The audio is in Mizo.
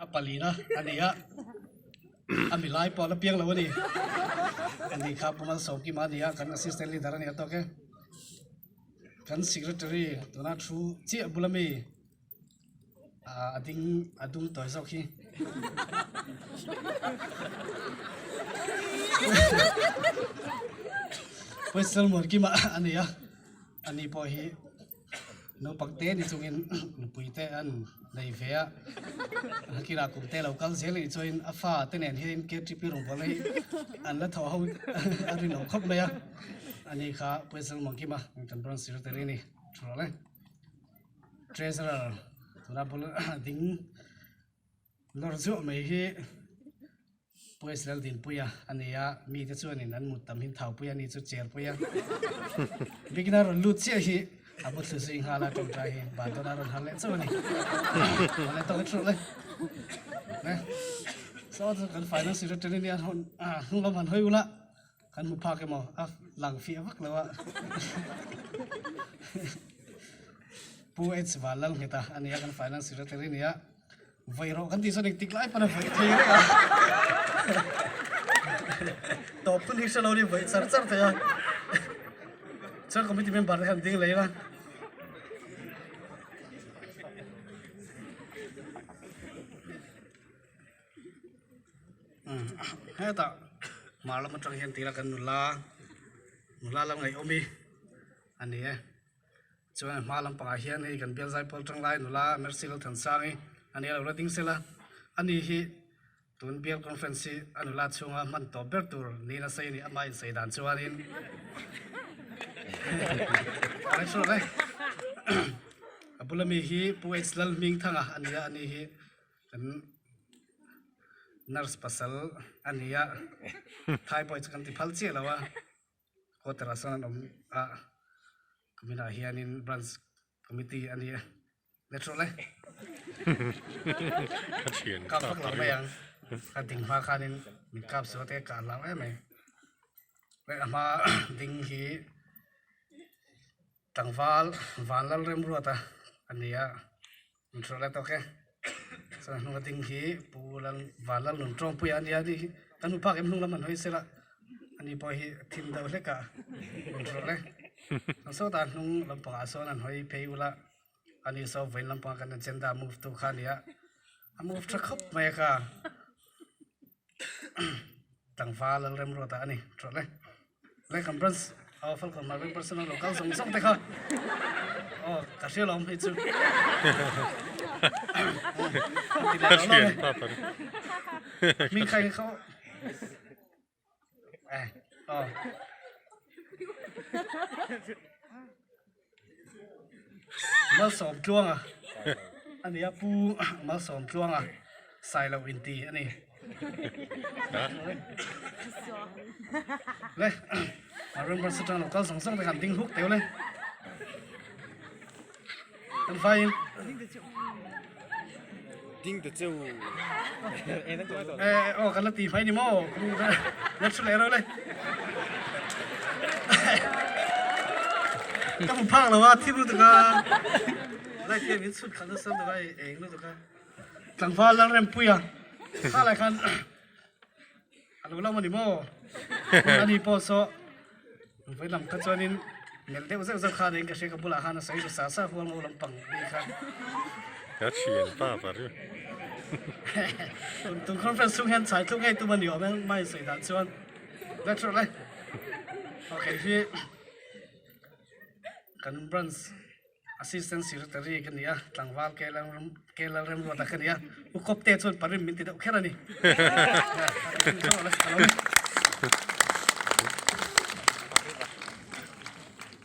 a palina a ni a, a milai pawh a la piang lo a ni. Ani kha Pu Malsawmkima a ni a, kan assistant leader a ni a tawk e. Kan secretary tuna thu chiah bula mi a ding a dum tawi zawk hi. Pu Malsawmkima a ni a, ani pawh hi. Naupang te ni chungin nupui te an nei ve a, hakirah kum te lo kal zel anih chuan a fa te nen hian KTP rawngbawlna hi an la thaw ho a rinawm khawp mai a, ani kha Puizel Mawngkima kan branch secretary a ni thu rawh le. Treasurer tuna bul ding lawr zuah mai hi Puais Laldinpuia a ni a, mite chuanin an mut tam hin Thaupuia ni chu Cherpuia Bikina rawn lut chiah hi a bu thlu zui nghal a, tawngtai hi ban dawn a rawn har leh chauh a ni. Awle tawk i thu le. Le. Saw chu kan finance secretary nia hnung lam han hawi ula kan hmu phak emaw a lang fiah vak lo a. Pu H Vanlalngheta a ni a, kan finance secretary nia. Vawi rawh kan tih chuan engtik lai pawn a vawi thei reng a, tawp hun hi hre lo ni vawi char char thei a, chuan committee member te khan ding leh ila. Hetah hmar lam atang hian tira kan nula nula lam ngaihawm hi a ni e. Chuan a hma lampangah hian hei kan bial zaipawl tanglai nula Mercy Lalthansangi a nia lo la ding sela, ani hi tun bial conference hi a nula chhunga hman tawp ber tur niin a sawi a ni, amah insawi dan chuanin a bula mi hi Pu H Lalhmingthanga a ni a, ani hi kan nurse pasal a ni a, thai pawh hi chu kan ti phal chiah lo a. Quarter ah sawn an awm a kuminah hianin branch committee a ni a metro le kap vak lo mai ang a ding hma khanin min kap suh te ka hlau em mai leh a hma ding hi tlangval vanlal remruata a ni a min hrilh le tawk e chuan a hnunga ding hi pu lal vanlal nun tawngpuia a nia ni hi kan hmu phak em hnung lam an hawi sela ani pawh hi thim deuh hlek a min hrilh le chuan sawtah hnung lampangah sawn an hawi phei ula ani saw vawiin lampanga kan agenda move tu kha a ni a a move tha khawp mai a kha. Tlangval lal remruat ah a ni ṭawlh e. Le kan branch aw Falkawn Hmar Veng personal lo kal zawng zawng te kha aw ka hria lo awm hei chu. Ti leh lo lo e. Hming kha hi kha aw. Eh aw. Malsawm Tluanga a ni a, Pu Malsawm Tluanga Sailo inti a ni. Le, a rawn rawn atang lo kal zawng zawng te khan ding hluk teuh le. Kan faiin. Ding ta cheu. Eh, oh, kan la ti mai ni maw? La thu leh ro le. Ka mu phak lo a, thim lutuk a. Lai te min chhut khalh nasa lutuk a, eng lutuk a. Tlangval Lalrempuia kha lai khan a lo lam a ni maw? Ani pawh saw vawi lam kha chuanin melh deuh zeuh zeuh khan eng ka hria ka bulah khan a sawi ru sa sa hual ngo lampang mi kha. Ka thian pa pa ru. Tun conference chhung hian chhai tluk ngei tum a ni awm e mai sawi dan chuan. That's all right. Okay hi kan branch Assistant Secretary ka ni a, tlangval KL Remruata ka ni a, U Kawpte chuan parim min ti deuh kher a ni.